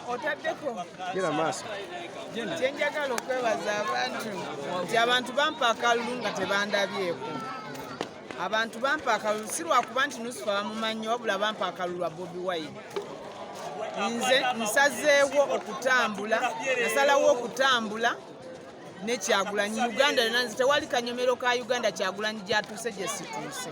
Otaddeko. Genda maaso. Kyenjagala okwebaza abantu nti abantu bampa akalulu nga tebandabyeko. Abantu bampa akalulu si lwakuba nti Nusufa bamumanyi, wabula bampa akalulu lwa Bobi Wine. Nze nsazeewo okutambula, nasalawo okutambula ne Kyagulanyi Uganda yonna. Nze tewali kanyomero ka Uganda Kyagulanyi gyatuuse gye situuse.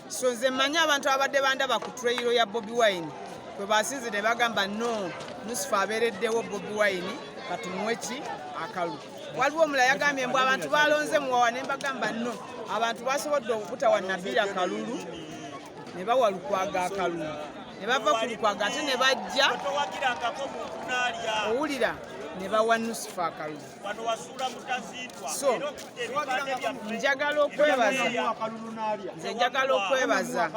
So nze mmanyi abantu abadde bandaba ku trail ya Bobi Wine kwe basinze ne bagamba, "No, Nusufa abeereddewo Bobi Wine, katumuwe ki akalulu." Waliwo omulala yagambye mbu abantu balonze muwawa, ne mbagamba, "No, abantu basobodde okutawa Nabira kalulu ne bawa Lukwago akalulu, ne bava ku Lukwago ate ne bajja owulira ne bawa Nusufa akalulu." So njagala okwebaza, nze njagala okwebaza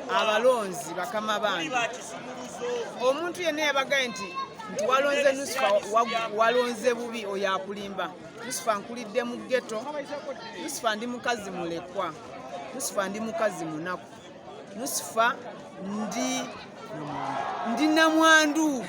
abalonzi bakama bange. Omuntu yenna yabagaye nti walonze Nusufa, walonze bubi, oyo akulimba. Nusufa nkulidde mu ghetto. Nusufa ndi mukazi mulekwa. Nusufa ndi mukazi munaku. Nusufa ndi namwandu,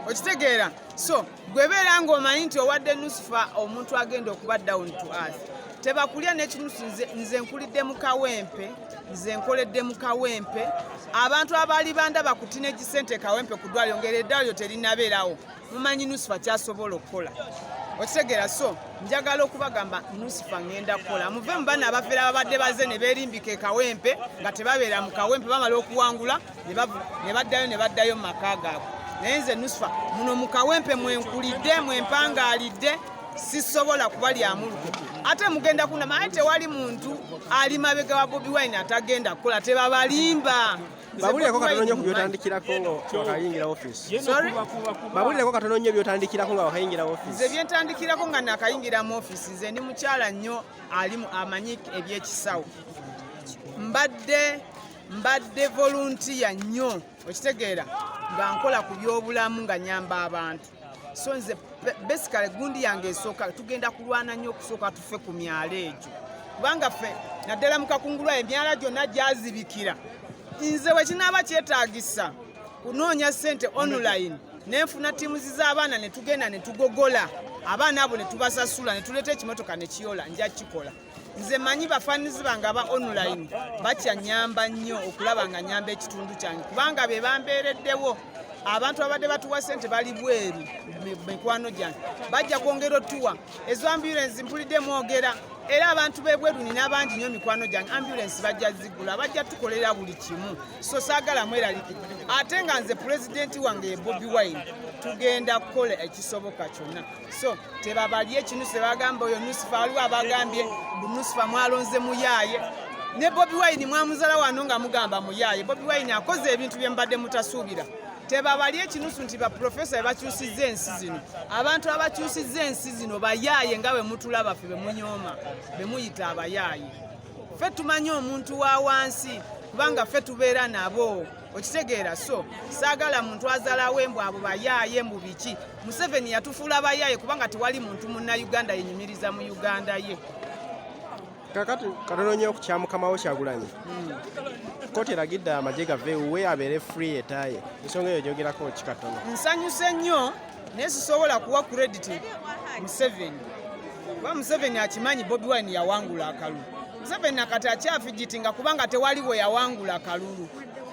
okitegeera? So gwebeera ng'omanyi nti owadde Nusufa omuntu agenda okuba down to earth, tebakulya n'ekinusu. Nze nkulidde mu Kawempe, nze nkoledde mu Kawempe. Abantu abaali bandaba ku teenage center Kawempe ku ddwaliro, ngeri eddwaliro terinabeerawo, mumanyi Nusufa kyasobola okukola, okitegeera? So njagala okubagamba, Nusufa ngenda kukola. Muve mu bana abafeera ababadde baze ne beerimbika e Kawempe nga tebabeera mu Kawempe, bamala okuwangula ne baddayo mu maka gaabwe. Naye nze Nusufa muno mu Kawempe mwenkulidde, mwempangaalidde, sisobola kubalyamu lukwe. Ate mugenda kunama, aye tewali muntu ali mabega wa Bobi Wine atagenda kukola, tebabalimba. Nze Babulireko Bobi katono Wine nnyo ku mumanyi. byotandikirako nga wakayingira ofiisi. Sorry? Babulireko katono nnyo byotandikirako nga wakayingira ofiisi. Nze byentandikirako nga nakayingira mu ofiisi, nze ndi mukyala nnyo ali amanyi ebyekisawo. Mbadde volunteer nnyo, okitegeera, nga nkola ku byobulamu, nga nyamba abantu. So nze basically gundi yange esooka, tugenda kulwana nnyo okusooka tufe ku myalo egyo, kubanga ffe naddala mu Kakungulwa emyala gyonna gyazibikira. Nze bwe kinaaba kyetaagisa kunoonya ssente online, nenfuna ttiimu z'abaana ne tugenda ne tugogola abaana abo ne tubasasula ne tuleeta ekimotoka ne kiyola, nja kikola. Nze manyi bafanizi bange aba online bakyanyamba nnyo okulaba nga nyamba ekitundu kyange, kubanga be bambeereddewo. Abantu abadde batuwa ssente bali bweru, mikwano gyange bajja kwongera otuwa ezo ambulance. Mpulidde mwogera, era abantu b'ebweru nina bangi nnyo mikwano gyange, ambulance bajja zigula, bajja tukolera buli kimu. So saagala mweralikire. Ate nga nze pulezidenti wange ye Bobi Wine, tugenda kukola ekisoboka kyonna. So tebabalye ekinusu, bagamba oyo Nusufa. Waliwo abagambye mbu Nusufa mwalonze muyaaye, ne Bobi Wine mwamuzala wano nga mugamba muyaaye. Bobi Wine akoze ebintu bye mubadde mutasuubira. Tebabalye ekinusu nti baprofesa bebakyusizza ensi zino. Abantu abakyusizza ensi zino bayaaye nga bwe mutulaba ffe, bemunyooma, bemuyita abayaaye. Ffe tumanyi omuntu wa wansi, kubanga ffe tubeera nabo, okitegeera? So saagala muntu azalawo embwa, abo bayaaye mbu biki. Museveni yatufuula bayaaye kubanga tewali muntu Munnayuganda yenyumiriza mu Uganda ye. Kakati katono nnyo ku kya mukama wo Kyagulanyi. Kooti eragidde amagye gave ewuwe, abeere free etaaye. Ensonga eyo gyogerako ki katono? Nsanyuse nnyo, naye sisobola kuwa credit Museveni, kuba Museveni akimanyi Bobi Wine yawangula akalulu. Museveni nakati akyafigitinga kubanga tewali we yawangula akalulu,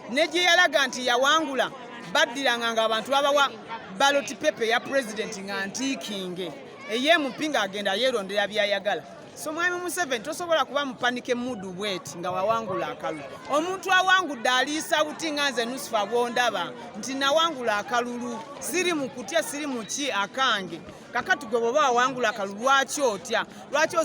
ne gye yalaga nti yawangula baddiranga nga abantu babawa ballot paper ya president nga ntiikinge ey'MP, ng'agenda yeerondera byayagala. So mwami Museveni, tosobola kuba mu panic mood bweti nga wawangula akalulu. Omuntu awangudde aliisa buti, nga nze Nusufa bwondaba nti nawangula akalulu, siri mu kutya, siri mu ki akange. Kakati gwe bw'oba wawangula akalulu, lwaki otya? Lwaki?